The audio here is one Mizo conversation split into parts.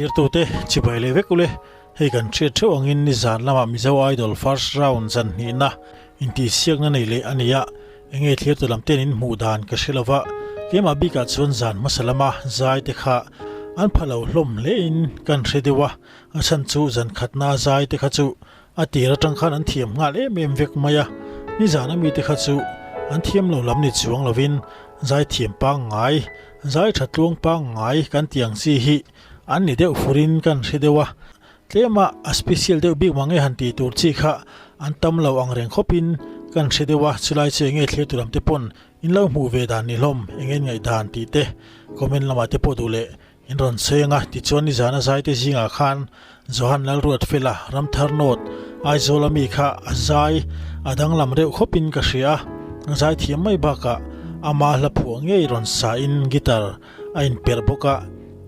Thlirtute chibai leh vek ule, hei kan hriat theuh angin nizan lamah Mizo Idol first round zan hnihna intihsiakna nei leh a ni a, enge thlirtu lam ten in hmuh dan ka hre lova, keimah bikah chuan zan hmasa lama zai te kha an pha lo hlawm hle in kan hre deuh a, a chhan chu zan khatna zai te kha chu A tir atang khan an thiam nghal em em vek mai a, nizan a mite kha chu an thiam lo lam ni chuang lovin zaithiam pangngai, zai tha tluang pangngai kan tih ang chi hi an ni deuh furin kan hre deuh a, tlema a special deuh bik mange han tih tur chi kha an tam lo ang reng khawpin kan hre deuh a, chulai chu enge thlir tu lam te pawn in lo hmuh ve dan ni hlawm, enge ngaihdan tih te comment lamah te pawh duh leh In rawn cheng a, tichuan nizana zaite zingah khan Johan Lalruatfela, Ramthar North, Aizawl ami kha a zai a danglam reuh khawpin ka hria a, zai thiam mai bakah ama hla phuah ngei rawn sa in guitar a inperh bawk a,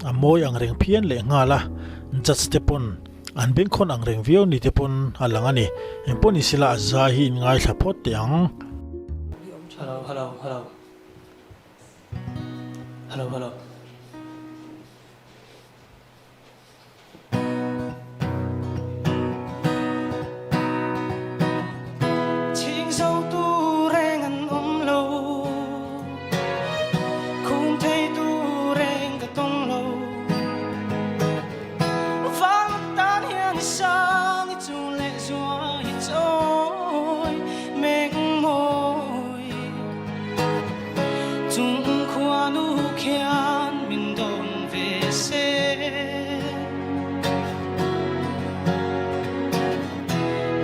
a mawi ang reng phian leh nghal a, judge te pawn an bengkhawn ang reng viau ni te pawn a lang a ni. Engpawh ni sela a zai hi in ngaithla phawt teh ang. Hello, hello, hello. Hello hello. Chung khuanu khian min dawn ve se.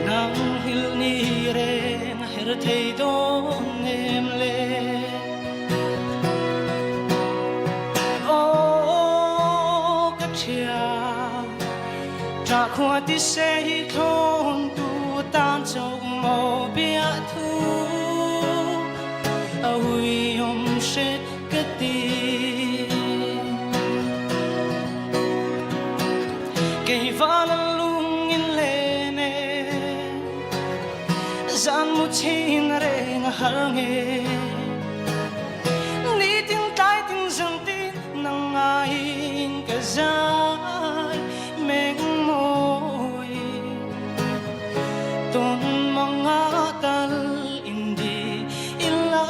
Nang hil ni reng a her thei dawn em le. Aw ka thian, ṭah khua ti se hi thlawn tu tan chauh maw biahthu. A ui awm hret ka ti. Kei val a lung in len e, zan mu chin reng a har nge. Nitin tlai tin zan tin nang ngaiin ka zai meng mawi. Tawn manga tal indi ila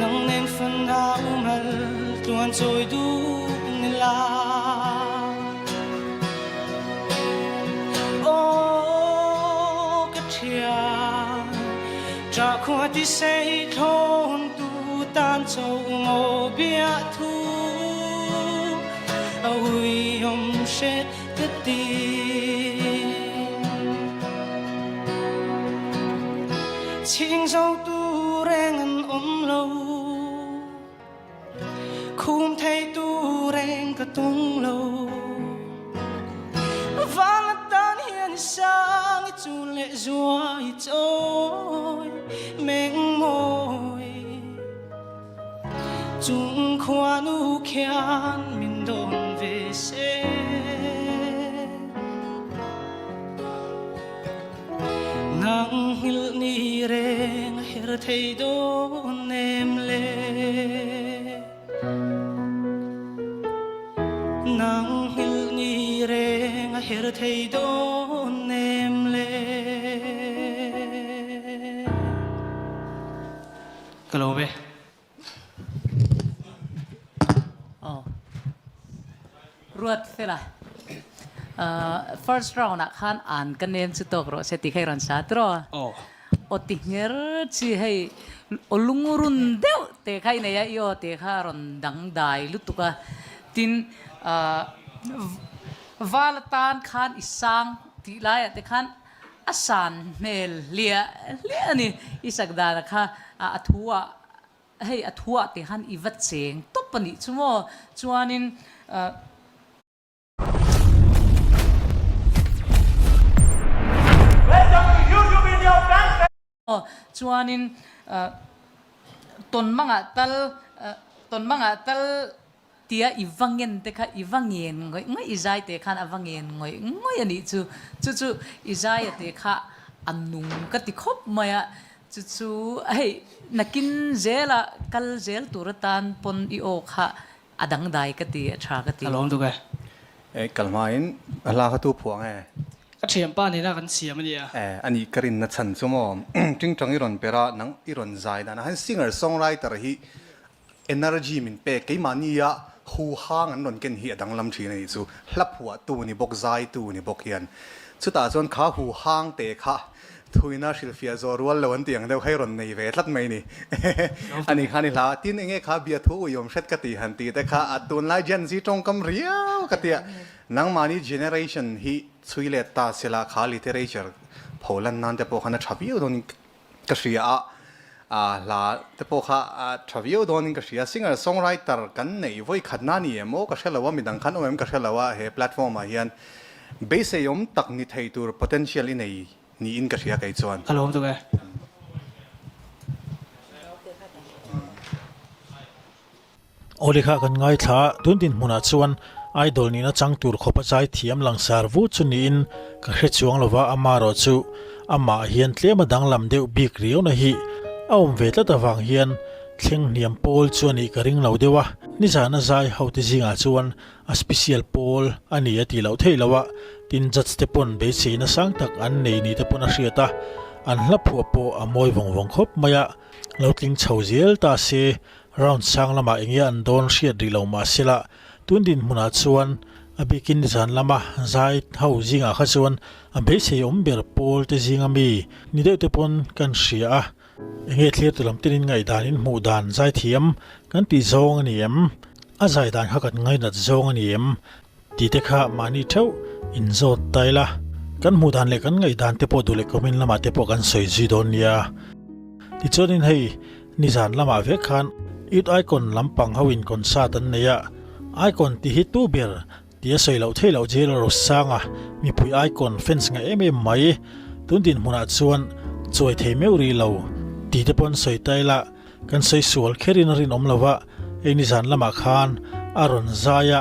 Nang nen fanau mal tluan chawi duh nila Aw ka thian Tra khua ti sei thlawn tu tan chau maw biahthu A ui awm hret ka ti. Chhingzotu reng an awm lo, khum theitu reng ka tung lo. Vang atan hian i sang i chul leh zuai i chawi meng mawi. Chung khuanu khian min dawn ve se. Nang hngilh ni reng a her thei dawn em le. Nang hngilh ni reng a her thei dawn em le. Ka lo ve. Aw. Ruat fela. First round ah khan an ka nem chu tawk rawh se ti kha i rawn sa tiraw? Aw. Aw ti ngher chi hei aw lungrun deuh te kha i nei a, i aw te kha a rawn dangdai lutuk a. Tin, val atan khan i sang tih laiah te khan A san hmel hliah hliah a ni. I sak dana kha a thu ah hei a thu ah te khan i va cheng tawp a nih chu maw. Chuanin Chuanin tawnmangah tal tawnmangah tal Tia i va ngen te kha i va ngen ngawih ngawih, i zai te khan a va ngen ngawih ngawih a nih chu. Chu chu i zaia te kha a nung ka ti khawp mai a. Chu chu hei nakin zela kal zel tur atan pawn i aw kha a dangdai ka ti, a tha ka ti. A lawm duk e. E, kal hmain a hla kha tu phuang e. Ka thianpa nena kan siam a nia. E, a nih ka rinna chhan chu maw tingtang i rawn per a, nang i rawn zai dan a, han singer songwriter hi Energy min pek keimahnia hu hang an rawn ken hi a danglam thin a nih chu. Hla phuahtu ni bawk, zaitu ni bawk hian. Chutah chuan kha hu hang te kha thuina hrilhfiah zawh rual lo an tih ang deuh hei rawn nei ve tlat mai ni. A ni kha ni hla. Tin enge kha biathu uiawm hret ka tih han tih te kha a tunlai Gen Z tawngkam riau ka tia. Nangmahni generation hi chhui let ta sela kha literature pholan nan te pawh khan a tha viau dawn Ka hria a, a hla te pawh kha a tha viau dawnin ka hria. Singer songwriter kan neih vawi khatna ni em aw ka hre lo a, midang khan awm em ka hre lo a, he platform ah hian beisei awm tak ni thei tur potential i nei niin ka hria kei chuan. Ka lawm tuk e. Awle kha kan ngaithla a, tun dinhmunah chuan Idol nihna chang tur khawpa zai thiam langsar vu chu niin ka hre chuang lova, amarawh chu amah hian tlema danglam deuh bik riauna hi a awm ve tlat avang hian thleng hniam pawl chu a nih ka ring lo deuh a, nizana zai hote zingah chuan a special pawl a ni a tih loh theih loh a, tin judge te pawn beiseina sang tak an nei ni te pawn a hriat a, an hla phuah pawh a mawi vawng vawng khawp mai a, lo tling chho zel ta se Round sang lamah enge an dawn hriat rih lo mah sela, tun dinhmunah chuan a bikin nizan lama zai ho zingah kha chuan a beisei awm ber pawl te zinga mi ni deuh te pawn kan hria a. Enge thlir tu lam tinin ngaihdan in hmuh dan zai thiam kan tih zawng a ni em? A zai dan kha kan ngainat zawng a ni em? Tih te kha mahni theuh in zawt ta ila, kan hmuh dan leh kan ngaihdan te pawh duh leh comment lamah te pawh kan sawi zui dawn nia. Tichuanin hei nizan lamah vek khan Youth Icon lampang ho in concert an nei a, Icon tih hi tu ber tih a sawi loh theih loh Jail Rosanga mipui Icon fans ngah em em mai, tun dinhmunah chuan chuai thei meuh rih lo tih te pawh an sawi ta ila, Kan sawi sual kherin a rinawm lo a, hei nizan lamah khan a rawn zai a,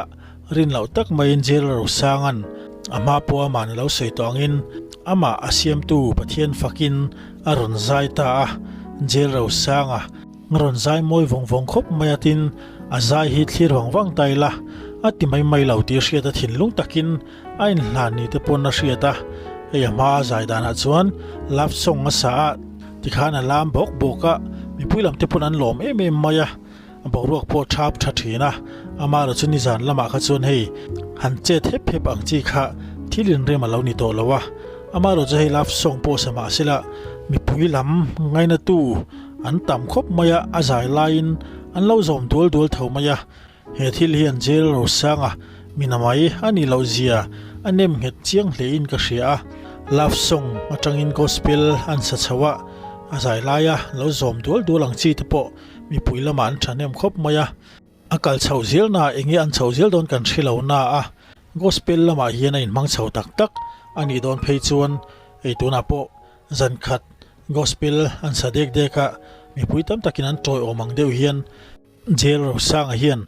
rin loh tak maiin Jail Rosanga'n a hma pawh ama'n a lo sawi tawh angin amah a siamtu Pathian fakin a rawn zai ta a, Jail Rosanga a rawn zai mawi vawng vawng khawp mai a tin a zai hi thlir vang vang ta ila a ti mai mai lo tih hriat a thinlung takin a inhlan ni te pawn a hriat a, hei a hma a zai danah chuan love song a sa a, tikhan a lam bawk bawk a, mipui lam te pawn an lawm em em mai a, boruak pawh thap tha thin a, amaherawh chu nizan lamah kha chuan hei han chet hep hep ang chi kha thil inrem a lo ni tawh lo a, amaherawh chu hei love song pawh sa mah sela mipui lam ngainatu an tam khawp mai a, a zai laiin an lo zawm dual dual tho mai a. He thil hian Jail Rosanga mina mai a nih loh zia a nem nghet chiang hlein ka hria a, love song atangin gospel an sa chho a, a zai laia lo zawm dual dual ang chi te pawh mipui lamah an thahnem khawp mai a, a kal chhoh zel na enge an chhoh zel dawn kan hre lo na a, gospel lamah hian a inhmang chho tak tak a nih dawn phei chuan ei tunah pawh zan khat gospel an sa dek dek a, mipui tam takin an tawiawm ang deuh hian Jail Rosanga hian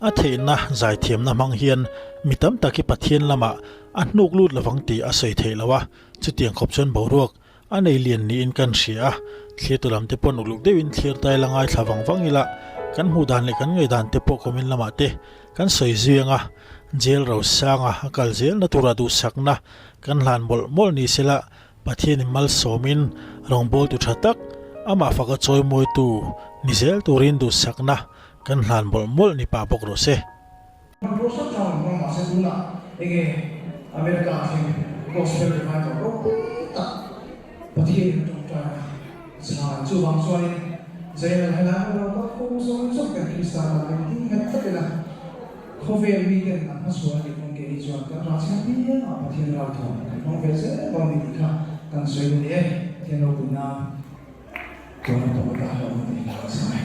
a theihna zaithiamna hmang hian mi tam tak hi Pathian lamah a hnuk lut lovang tih a sawi theih lo a, chutiang khawp chuan boruak a nei lian niin kan hria a, thlirtu lam te pawh uluk deuhin thlir tai la ngaithla vang vang ila, kan hmuh dan leh kan ngaihdan te pawh comment lamah te kan sawi zui ang a, Jail Rosanga a kal zelna tura duhsakna kan hlan mawlh mawlh ni sela Pathianin malsawmin rawngbawltu tha tak, amah faka chawimawitu ni zel turin duhsakna kan hlan mawlh mawlh ni pah bawk rawh se. Hmanrua hrang hrang an hmang mahse tunah enge America ah thleng Gospel Revival ropui tak Pathianin a tawngtaina chhan chuvang chuanin Zainal helai hmun lo kal khum zawng zawng ten Krista lam engtin nghet tlat ila Khawvel miten an hmasual a nih pawn keini chuan kan rah chhiat piang ah Pathian ralthuam kan hmang ve zel dawn ni tih kha kan sawi duh ni e. Pathian ropui nan tuan a tawp ata hlauh na tih hla kan sa e.